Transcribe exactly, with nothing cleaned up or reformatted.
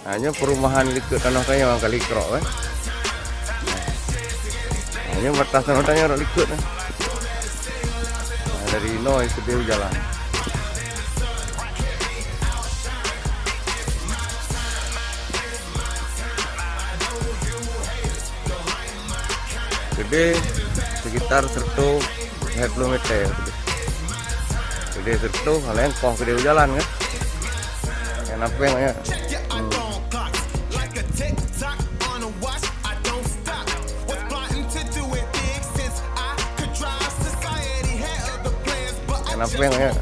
Ha, nyoe perumahan likot tanoh tanyoe nyang ka likrok, eh. Ha, nyoe batas tanoh tanyoe rot likot, eh. Ha, dari inoe keudeh jalan. Keudeh sekitar seratus lima puluh meter keudeh. Keudeh seratus, laén poh keudeh jalan kan. Nyang na péng nyan. Hmm. Nyang na péng nyan.